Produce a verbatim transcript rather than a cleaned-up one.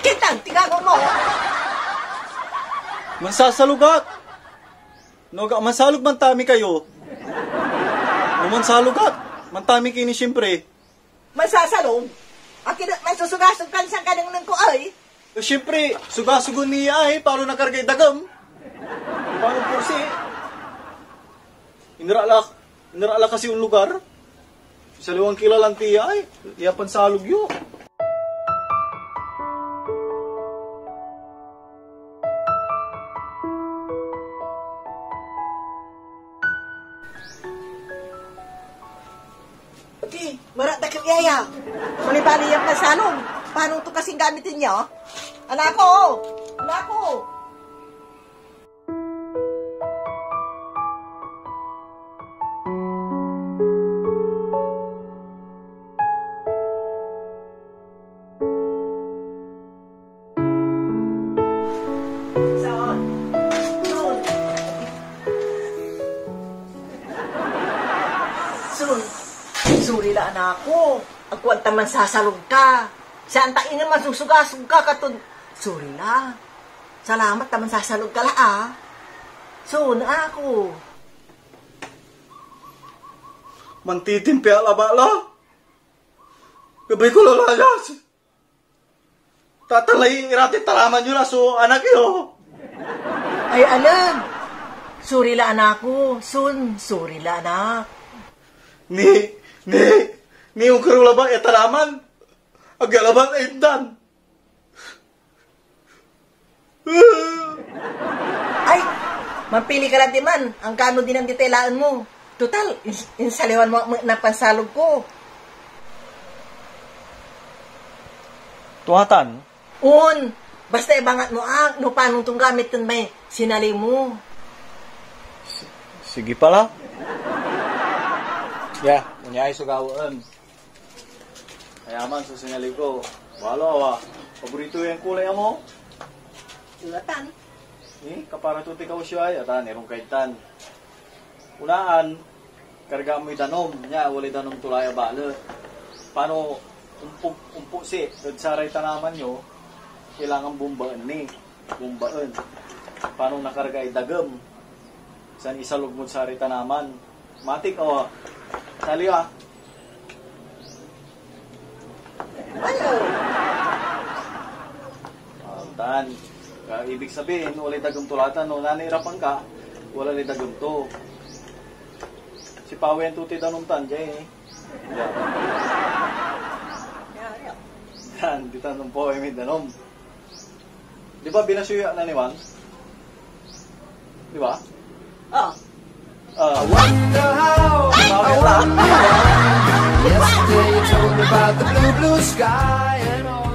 Kintan, tingalo mo. Mansasalog ak. No, ga-, mansalog man tami kayo. No mansalog ak, mantami kini, siyempre. Mansasalog? Akin et mansusugasog kan sankanengneng ko ey? Eh, siyempre, sugasogen ni ay, paro nakargay dagem. Paro porsi. Inera la, inera la kasi un lugar. Saliwan kilalan ti ay, ya pansalog yo. Ati, marat da kag yaya. Balibali yan pasalog. Paano to kasing gamitin niya? Anak ko! Anak ko! Son. Son. Son. Sorry la, anak ko. Agko anta mansasalog ka. Siya anta ingen mansusugasog ka katon. Sorry la. Salamat ta mansasalog ka la, ah. Son, anak ko. Mantitimpial a bala. Gabay ko lalayas. Tatalay irati talaman yo la so anak yo. Ay, alam. Sorry la, anak ko. Son, sorry la, anak. Ni, ni, ni, ongkerew labat ya talaman. Agya labat ay indan. Ay, mampili ka la diman, anggano dinan di telaen mo. Total, ins-, insaliwan mo ak met na pansalog ko. Tua tan? On, basta ibangat mo ak no panon ton gamiten may sinali mo. S-, sige pala. Ya, onyay so gawaen. Ayaman so sinali ko. Balo, awa. Paborito yan kulay amo. Sulatan. Ni, kapara to ti kausyo ay, atan, irong kay tan. Unaan, karga moy danom, nia, walay danom to la ya balet. Pano, umpo, umpo si, ed saray tanaman yo, kailangan bombaen ni. Bombaen. Pano nakarga ay dagem, san isalog mod saray tanaman. Matik, o. Sali, ah. Ay, o. Ah, tan. Ka, ibig sabihin, walay dagem to la tan, no? Nanirapan ka, wala lay dagem to. Sipawen to ti danom tan, jay, eh. Ya. Ya, ya. Yan, ditan po ay may danom. Di ba binasuya na ni Juan? Di ba? Ah. Ah. I wonder how, I wonder how. Yesterday you told me about the blue, blue sky and all.